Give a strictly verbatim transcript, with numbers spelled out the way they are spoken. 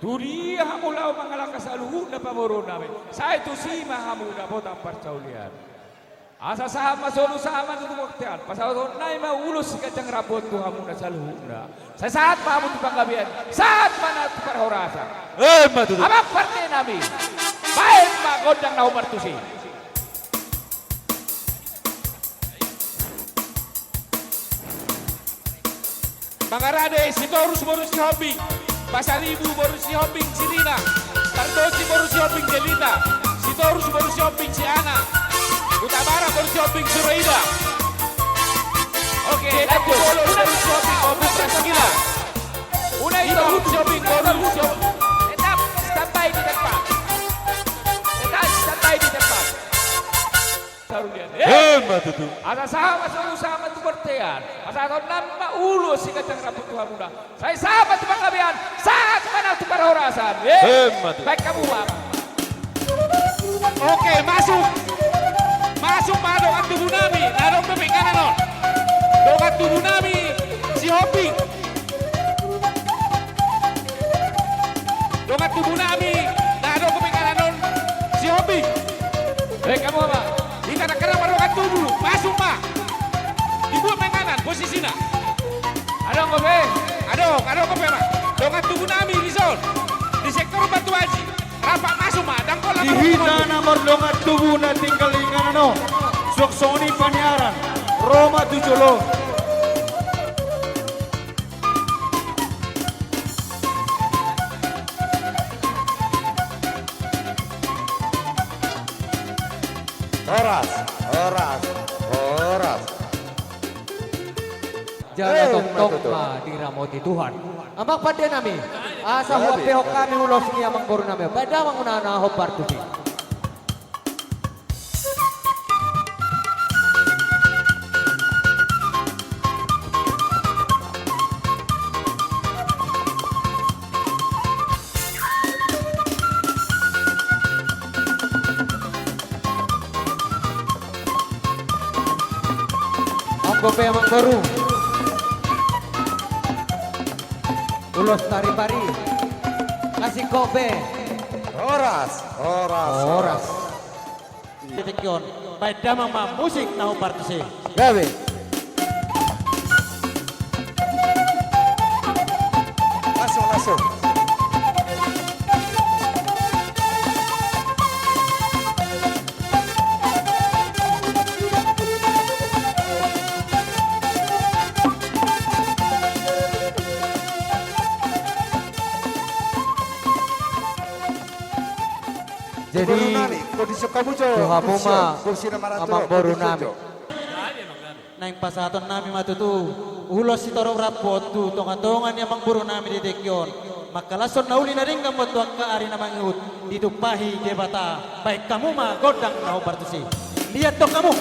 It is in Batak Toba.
Tu dia hamu laho mangalangka saluhutna pamoruonnami, sai tusi ma hamu dapotan parsaulian. Asa sahat ma solu sahat ma tutu bontean, pasahatonnami ma ulos siganjang rambu on tu hamuna saluhutna. Sai sahat ma hamu tu panggabean, sahat ma na tu parhorasan. Emma tutu. Amang partenami, baen ma gondang na hombar tusi. Mangarade Sitorus boru Sihombing, Pasaribu boru Sihombing si Rina, Pardosi boru Sihombing si Lita, Sitorus boru Sihombing si Ana, Hutabarat boru Sihombing si Roida. Oke, Jeddah lanjut. Boru Sihombing boru Prasmila. Unai Iba boru Sihombing boru Sihombing. Tetap standby di tempat. Tetap standby di tempat. Sarulian. Emma tutu. Asa sahat ma solu sahat ma tu bontean. Pasahatonnami ma ulos siganjang rambu tu hamuna. Sai sahat ma tu panggabean, sahat ma na tu parhorasan. Emma tutu. Baen hamu ma. Oke, masuk. Masuk ma dongan tubunami. Na adong dope inganan on. Dongan tubunami Sihombing. Dongan tubunami na adong dope inganan on Sihombing. Baen hamu ma. Hita nangkin ma dongan tubu, masuk ma. Dibuat ma inganan posisina. Adong dope? Adong, adong dope ma. Dongan tubunami dison, di sektor Batu Aji. Rap masuk ma, dang pola. Di hita na mardongan tubu na tinggal di inganan on, suang songon i paniaran, ro ma tu jolo. Horas, horas, horas. Jala tongtong ma diramoti Tuhan. Amang pandenami, asa huampehon hami ulos ni amangborunami. Baen damang unang na hombar tusi. Anggo pe amangboru, ulos taripari. Kasih kope. Horas, horas, horas. Di tingki on, baen damang ma musik na hombar tusi. Gabe. Langsung, langsung. Jadi, tu hamu ma amangborunami. Naeng pasahatonnami ma tutu ulos sitorop rambu on tu tongatonga ni amangborunami di tingki on. Mangkalashon na uli na denggan ma tu angka ari na mangihut, ditumpahi Debata. Baen hamu ma gondang na hombar tusi. Liat do hamu.